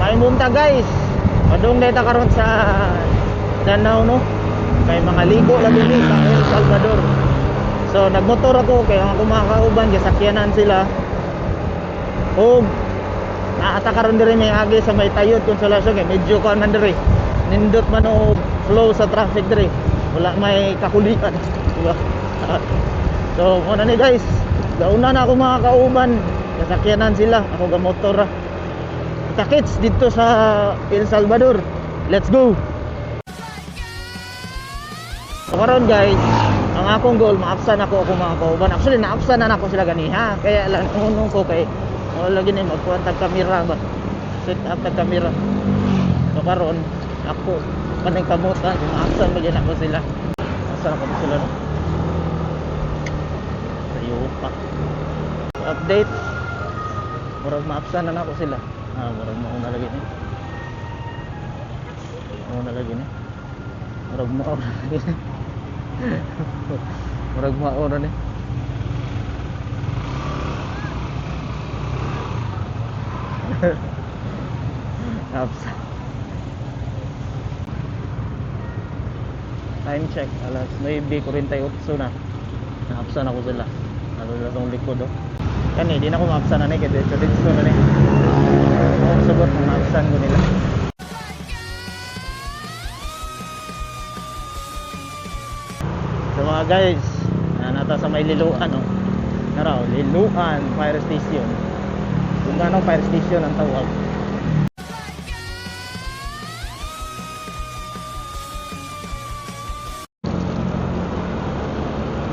May buntag, guys. Padung dito karon sa Danau, no. Kay mga ligo lagi ni sa El Salvador. So nagmotor ako kay ang akong mga kauban gisakyanan sila. Og naata karon diri may agi sa may Tayod Consolacion kay medyo kuan man diri. Nindot man og flow sa traffic diri. Wala may kakulian, diba? So mo na ni, guys. Gauna na ako mga kauban. Kasakyanan sila, ako gamotor ra. Kita-kits dito sa El Salvador. Let's go. So karon, guys, ang akong goal maapsan ako ako mga kauban. Actually naapsan na nako sila ganiha. Kaya lang unong ko kay wala lagi ni magkuhan tag kamera ba. Set up tag kamera. So karon ako kanang kamutan kung maapsan ba gyud ako sila. Asa na ko sila, no? Sa yupa. So, update. Murag maapsan na nako sila. Ah, murag mauna lagi ni. Mauna lagi ni. Murag mauna lagi ni. Murag mauna ni. Apsa. Time check, alas 9:48 na. Naapsan ako sila. Nalo sila sa likod, oh. Kani, di na ko maapsan na ni, kaya diretso diretso na ni. Oo, sagot, maapsan ko nila. So mga guys, nanata sa may Liloan, oh. Naraw, Liloan Fire Station. Kung ano fire station ang tawag.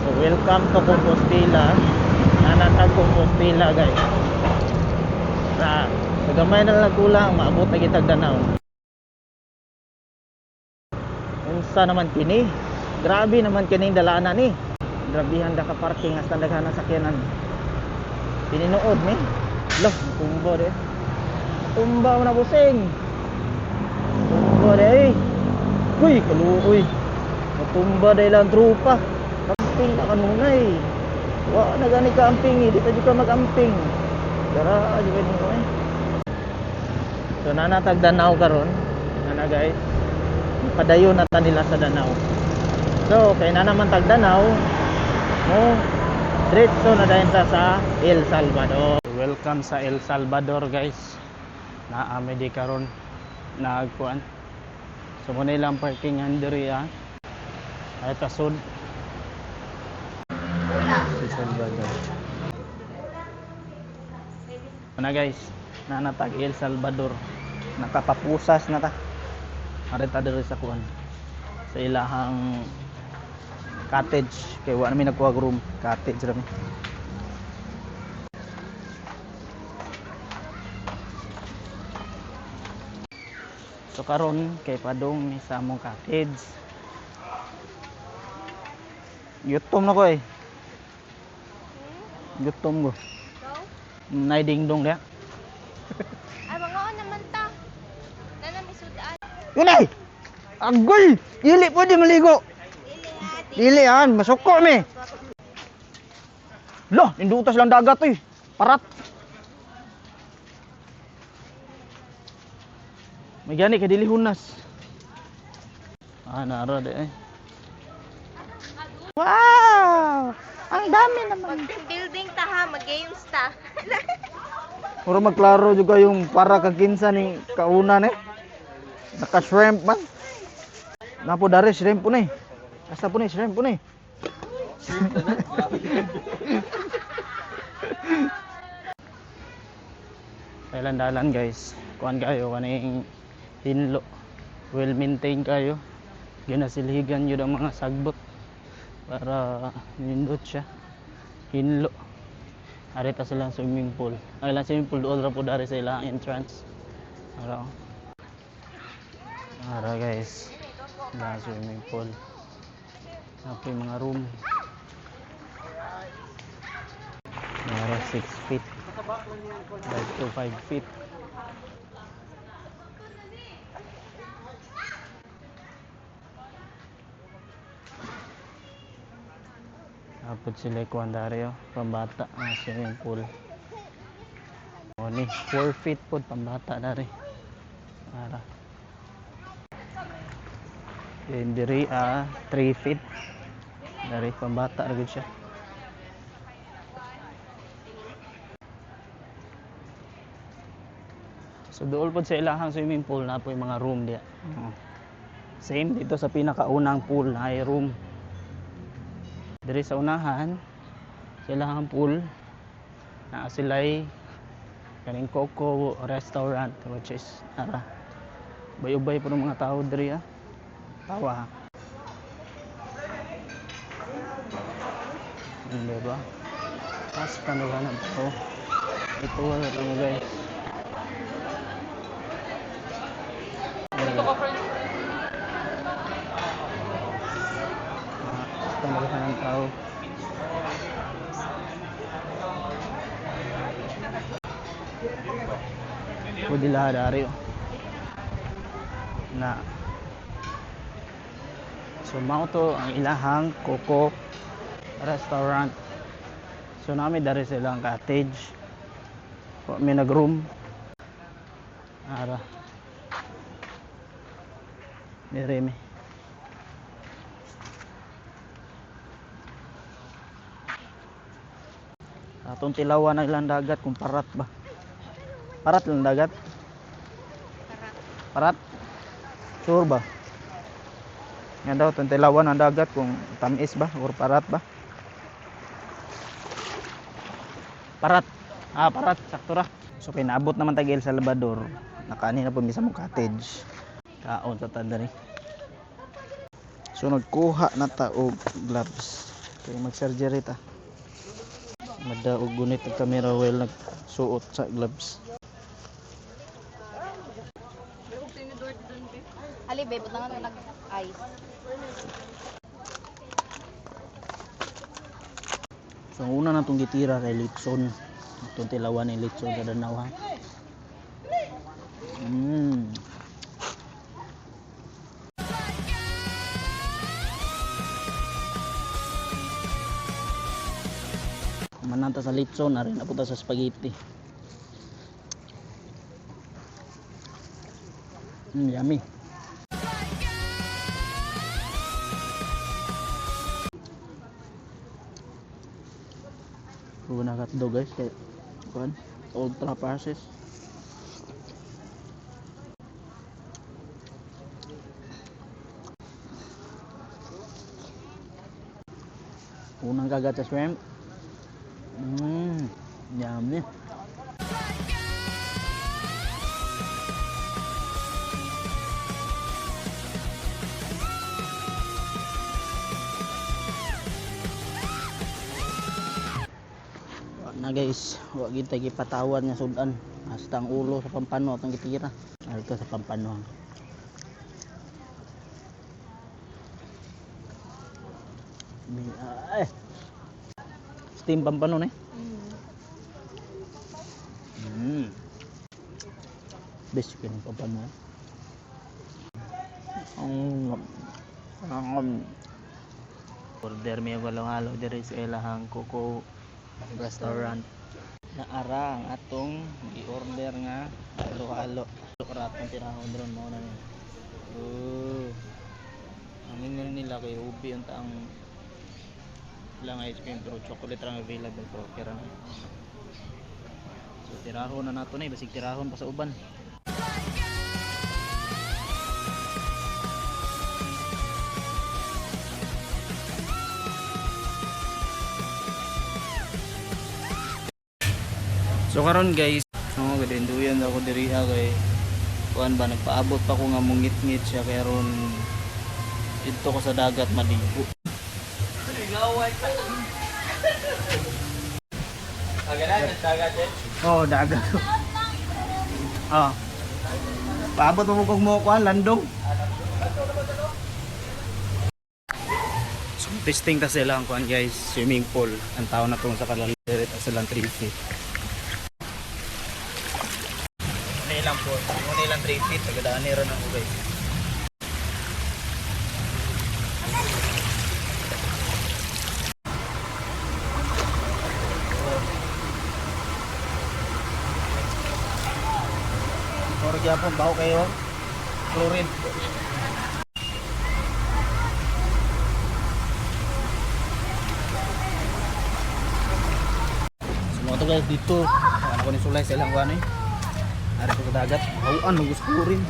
So welcome to Compostela. Nanatag Compostela, guys. Na, so gamay na lang kulang, maabot na kitag Danau. Unsa naman kini? Grabe naman kini dalanan ni. Grabihan da ka parking hasta daghan ang sakyanan. Tininuod ni. Loh, tumba de. Tumba mo na, busing. Tumba de eh. Uy, kaluoy. Matumba de lang trupa. Camping ka kanunay. Wa na gani ka amping eh. Di pa jud ka mag-amping. Dara jud mo eh. So nanatag Danau karon. Nana, guys. Padayon na ta nila sa Danau. So kay na naman tag Danau mo, diretso na dayon ta sa El Salvador. Welcome sa El Salvador, guys. Naami di karon nagkuan. So mo na ilang parkingan diri ah. Ay tasod. Si Salvador. Una, guys, nanatag El Salvador. Nakapapusas na ta. Arita diri sa kuan. Sa ilahang cottage kay wa na mi nagkuha og room, cottage ra mi. So karon kay padong mi sa among cottage. Gutom na ko eh. Gutom ko. Go? Nay dingdong dia. Ay, mga naman ta. Nanamisudan. Yun ay! Agoy! Dili pwede maligo. Dili an, masuko mi. Lah, nindutas lang dagat eh. Parat. May gani kay dili hunas. Ah, nara di eh. Wow! Ang dami naman. Mag-team building ta ha, mag-games ta. Mura magklaro juga yung para kag kinsa ning kauna ni. Naka shrimp man. Napo dare shrimp po ni. Kasta po ni shrimp po ni. Kailan dalan, guys. Kuan kayo kaning hinlo. Well maintain kayo. Ginasilhigan yun ang mga sagbot para nindot siya. Hinlo. Arita sila swimming pool. Ay lang swimming pool doon ra po dari sa ilang entrance. Ara. Oh. Ara, guys. Na swimming pool. Ako yung mga room. Ara 6 feet. 5 to 5 feet. Apod sila kuan dari oh, pambata nga swimming pool. O ni 4 feet pod pambata dari. Ara. Then diri 3 feet. Dari pambata ra gud siya. So dool pod sa ilahang swimming pool na po yung mga room diya. Oo. Same dito sa pinakaunang pool na ay room. Diri sa unahan sa ilahang pool naa sila'y kaning Coco Restaurant, which is ara. Ubay-ubay po ng mga tao diri ah. Tawa ha. Diba? Hasta naghanap tao. Ito wala mo guys. Hasta naghanap tao. Pwede lahat ari oh. Na. So mao to ang ilahang Coco Restaurant. So nami dari sa ilang cottage. Wa mi nag-room. Ara. Dire mi. Atong tilawan ang ilang dagat kung parat ba. Parat lang dagat? Parat. Parat? Sure ba? Nga daw, itong tilawan ang dagat kung tamis ba or parat ba? Parat. Ah, parat. Sakto ra. So, kinaabot naman tag El Salvador. Nakaani na po misa mong cottage. Kaon sa tandari. So, nagkuha na ta og gloves. Kaya mag-surgery ta. Madaog gunit ang camera while nagsuot sa gloves. Ali, babe, butangan mo nag-ice. So ang una natong gitira kay litson. Atong tilawan ni litson sa Danau ha. Mananta sa litson, na rin napunta sa spaghetti. Yummy. Puro na hotdog guys kay kuan ultra process. Unang kagat sa shrimp. Yummy. Na guys, wa gid tay gipatawan nga sudan. Hasta ang ulo sa pampano atong gitira. Alto sa pampano. Ay. Steam pampano ni. Best chicken pampano. Ang order mi og halo-halo diri sa ilahang Coco Restaurant. Naara ang atong gi-order nga halo-halo. Rat ang tirahon dron mao na ni. Oh. Ang ingon nila kay ubi ang taang lang ice cream pero chocolate ra ang available pero okay ra na. So tirahon na nato ni, basig tirahon pa sa uban. So karon guys, no, gadenduyan ako diri kay kuan ba nagpaabot pa ko nga mungit-ngit siya kay ron didto ko sa dagat maligo. Oh, dagat. Oh. Paabot mo kog mo kuan landong. So testing ta sila ang kuan guys, swimming pool. Ang tao na tong sa kalalere ta silang 3 feet. Ano ilang po? Ano ilang 3 feet? Tagadaan ni ron ako guys. Or gyapon baho kayo. Chlorine. So mga to guys, dito. Ano ko ni Sulay sa ilang kuwan eh. Ari ko sa dagat. Hauan, magus chlorine.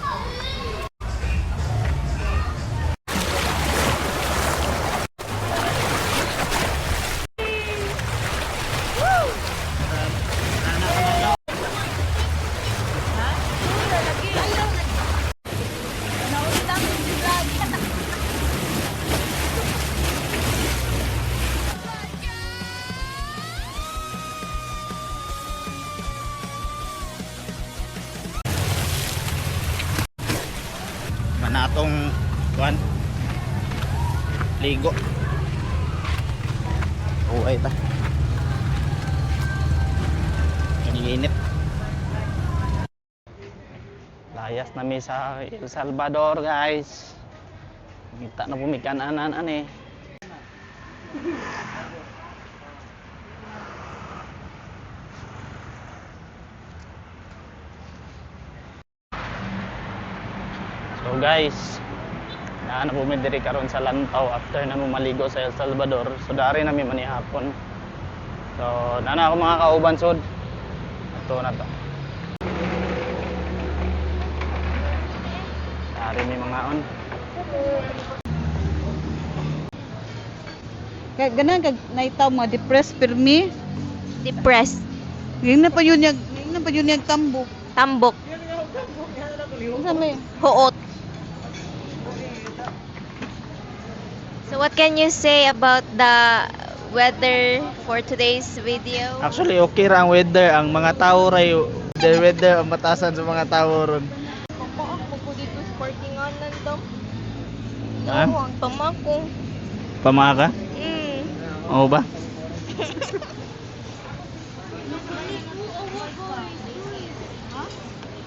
Manatong kuan ligo. Uay ta. Kaninginit. Layas na mi sa El Salvador, guys. Kita na pumikanan ani. So guys, naa na po mi diri karon sa Lantaw after na mo maligo sa El Salvador. So dari na mi manihapon. So naa na ako mga kauban sod. Ato na to. Dari mi mga on. Kaya ganan kag naitaw mga depressed pirmi. Depressed. Ngayon na pa yun yung ngayon na pa yun yung tambok. Tambok. Unsa may Huot. So what can you say about the weather for today's video? Actually, okay ra ang weather. Ang mga tao ray the weather ang batasan sa mga tao ron. Pamaak ko dito sa parkingan nandang. Ha? No, ang pamako. Pamaka? Mm. Oo ba?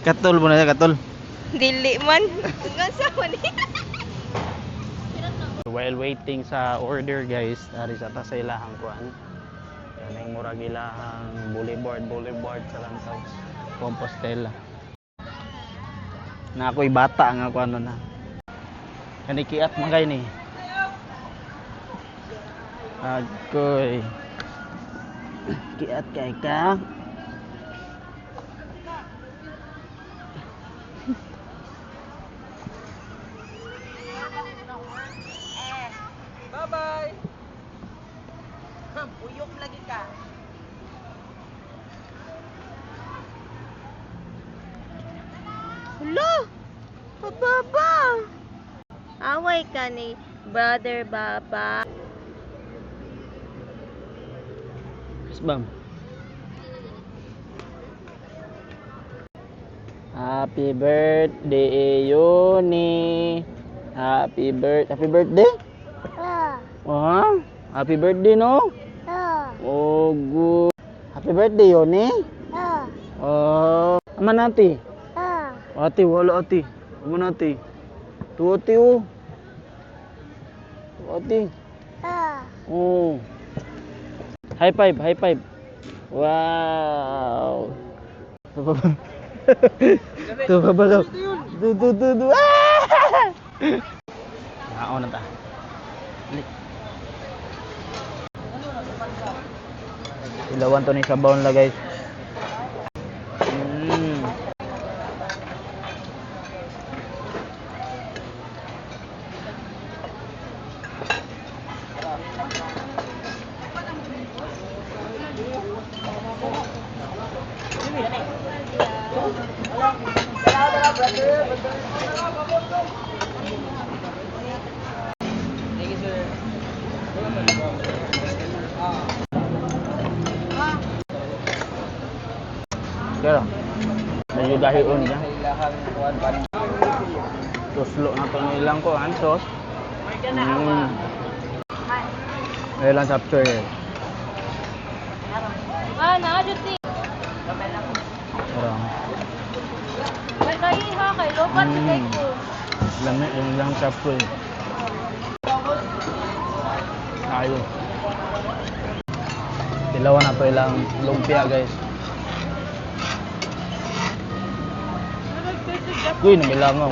Katol mo na siya, katol. Dili man. Nga sa man. While waiting sa order guys, dari sa ta sa ilahang kuan. Kaning murag ilahang boulevard, boulevard sa Lantaw, Compostela. Na ako'y bata nga ako ano na. Kani kiat man kay ni. Agoy. Kiat kay ka. Bye-bye! Uyok lagi ka. Hala! Pababa! Away ka ni Brother Baba. Kiss bam. Happy birthday, Yoni. Happy birthday? Ah. Happy birthday, no? Oh, good. Happy birthday, Yoni. Oh. Ama nati. Ate, wala ate. Ama nati. Tu ate oh. Tu ate. Oh. High five, high five. Wow. Tu ba ba? Tu tu tu tu. Ah! Naon na ta. Dali. Ilawan to ni sabaw nila guys. Kaya medyo dahion niya. Tuslo na to nilang ko, ang sauce. Ayun lang chapter. Ah, na-adjust Parang May kahiha kay lobat ko. lami yung lang chapter. Ayo. Dilawan na to ilang lumpia, guys. Uy, namilangaw.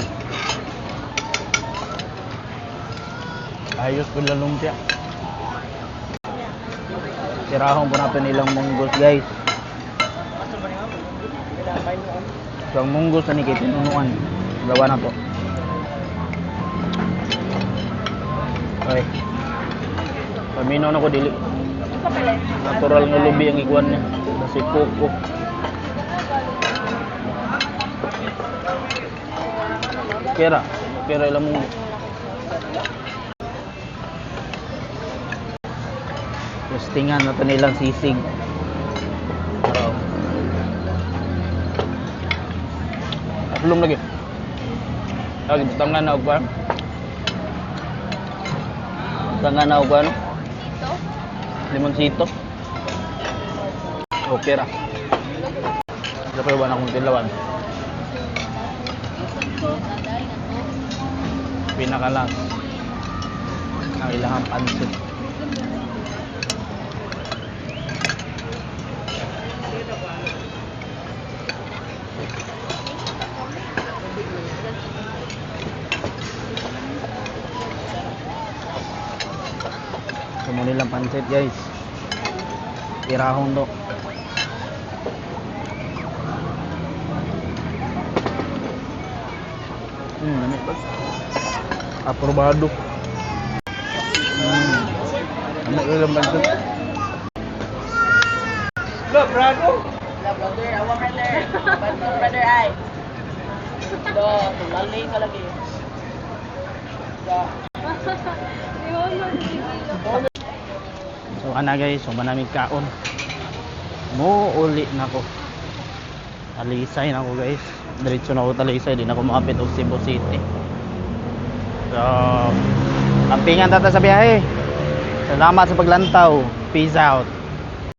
Ayos po lang lumpia. Tirahon po natin nilang munggos, guys. So ang munggos na ni kay tinunuan. Gawa na to. Okay. Paminaw na ko dili. Natural nga lubi ang iguan niya. Kasi kuko. Kera. Kera ilang munggo. Testingan natin nilang sisig. Pero, belum lagi. Lagi tangan na uban. Tangan na uban. Dito? Limoncito. Okay ra. Dapat ba na akong tilawan? Pinakalas. Ang ilahang pansit. So mo nilang pansit, guys. Tirahon to. Lamig pa. Aprobado. Lamig ilang pansit. Brother, awa brother. Brother ay. Do, tulalay ka lagi. So ana guys, so manamig kaon. Mo uli na ko. Talisay na ko, guys. Diretso na ko Talisay, di na ko maapit og Cebu City. So, ampingan tata sa biyahe. Salamat sa paglantaw. Peace out.